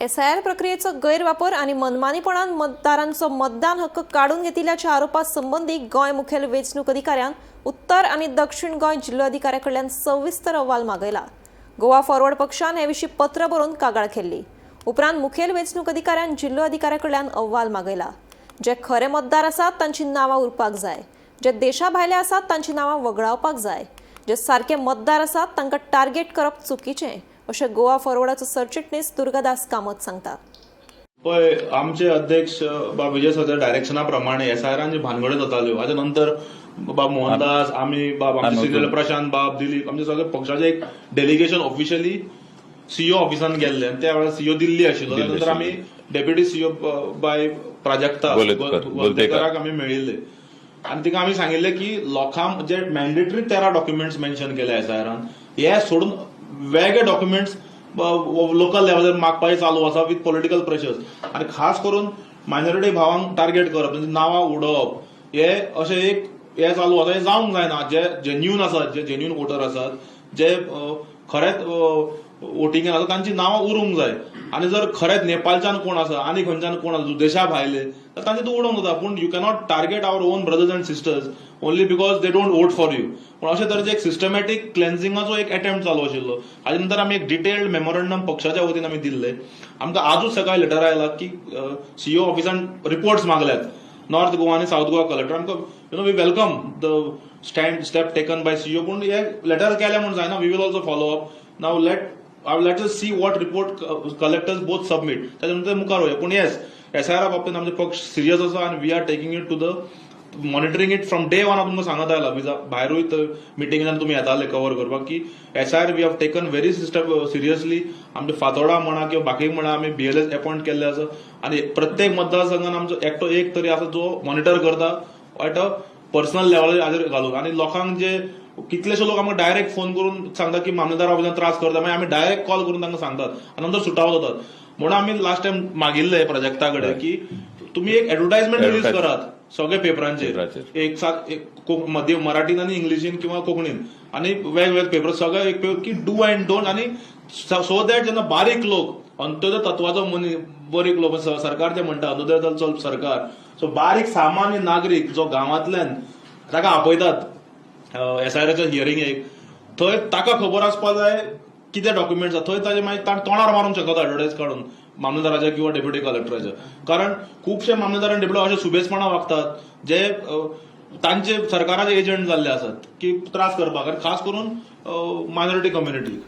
SIR प्रक्रियेचो गैरवापर आनी मनमानीपणान मतदारांचो मतदान हक्क काडून घेतिल्ल्याच्या आरोपा संबंदी गोंय मुखेल वेंचणूक अधिकाऱ्यान उत्तर आनी दक्षिण गोंय जिल्लोधिकाऱ्या कडल्यान सविस्तर अहवाल मागयला. गोवा फॉरवर्ड पक्षान हे विशीं पत्र बरोवन कागाळ केल्ली. उपरांत मुखेल वेंचणूक अधिकाऱ्यान जिल्लोधिकाऱ्या कडल्यान अहवाल मागयला. जे खरे मतदार आसात तांची नांवां उरपाक जाय, जे देशा भायले आसात तांची नांवां वगळावपाक जाय, जे सारके मतदार आसात तांकां टार्गेट करप चुकीचें, अशें गोवा फॉरवर्डाचो सरचिटणीस दुर्गादास कामत सांगता. पळय, आमचे अध्यक्ष बाब विजय सरकार डायरेक्शना प्रमाणे एसआयआरान जी भानगड्यो जाताल्यो, हाच्या नंतर बाब मोहनदास, आमी बाब, आमचे सिनियर प्रशांत बाब, दिलीप, आमचे सगळे पक्षाचे एक डेलिगेशन ऑफिशियली सीओ ऑफिसान गेल्ले आनी त्या वेळार सीओ दिल्ली आशिल्लो. त्या नंतर आमी डेप्युटी सीओ बाय प्राजक्ता गोलतेकर. गोलतेकराक आमी मेळिल्ले आनी तिका आमी सांगिल्ले की लोकांक जे मॅन्डेटरी 13 डॉक्युमेंट्स मेन्शन केले एसआयआरान, हे सोडून वेगळे डॉक्युमेंट्स लोकल लेवलार मागपाचे चालू आसा विथ पॉलिटिकल प्रेशर्स आनी खास करून मायनॉरिटी भावांक टार्गेट करप, म्हणजे नांवां उडोवप, हे अशें एक हे चालू आसा. हे जावंक जायना. जे जेन्युन आसात, जे जेन्युन वोटर आसात, जे खरेंच वोटिंगान आसा, तांची नांवां उरूंक जाय. आनी जर खरेंच नेपाळच्यान कोण आसा आनी खंयच्यान कोण आसा देशा भायले, तर तांचे तूं उडोवंक जाता, पूण you cannot target our own brothers and sisters only because they don't vote for you. पूण अशे तरेचे एक सिस्टमॅटीक क्लेन्सिंगाचो एक अटेम्प्ट चालू आशिल्लो. हाजे नंतर आमी एक डिटेल्ड मेमोरंडम पक्षाच्या वतीन आमी दिल्ले. आमकां आजूच सकाळी लेटर आयला की सीओ ऑफिसान रिपोर्ट्स मागल्यात, नॉर्थ गोवा आनी सावथ गोवा कलेक्टर. आमकां we welcome the step taken by CEO, पूण हे लेटर केले म्हूण जायना. We will also follow up. Now let us see what report collectors both submit. ताच्या नंतर मुखार वया. पूण येस, एसआयआरा बाबतींत आमचे पक्ष सिरियस आसा आनी we are taking it to the monitoring it from day one. हांव तुमकां सांगत आयला, भायरूय मिटिंगान तुमी येताले कवर करपाक की SIR we have taken very system seriously. आमचे फातोडा म्हणा किंवा बाकी म्हणा, आमी बीएलएस अपॉइंट केल्ले आसा आनी प्रत्येक मतदारसंघान आमचो एकटो एक तरी आसा जो मॉनिटर करता एट अ पर्सनल लेवलार हाजेर घालून. आनी लोकांक जे कितलेशे लोक आमकां डायरेक्ट फोन करून सांगता की मामलेदार ऑफिसान त्रास करता, मागीर आमी डायरेक्ट कॉल करून तांकां सांगतात आनी नंतर सुटावो जातात. म्हणून आमी लास्ट टायम मागिल्ले प्राजक्ता कडेन की तुमी एक एडवर्टायजमेंट रिलीज करात सगळे पेपरांचेर. पेपराचेर. एक सात एक मध्य मराठीन आनी इंग्लिशीन किंवा कोंकणीन आनी वेगवेगळे पेपर सगळे एक पेपर की do and don't, आनी सो that जेन्ना बारीक लोक, अंत्योदय तत्वाचो मनीस, बारीक लोक, सरकार जे म्हणटा अंत्योदय चल सरकार, सो बारीक सामान्य नागरीक जो गांवांतल्यान ताका आपयतात एसआयआराच्या हियरिंगेक, थंय ताका खबर आसपा जाय कितें डॉक्युमेंट्स आसा. थंय ताजे मागीर तोंडार मारूंक शकता एडवर्टायज काडून मामलेदाराच्या किंवा डेप्युटी कलेक्टराच्या, कारण खुबशे मामलेदार आनी डेप्युटी अशे सुबेजपणा वागतात जे तांचे सरकाराचे एजंट जाल्ले आसात की त्रास करपाक आनी खास करून मायनॉरिटी कम्युनिटीक.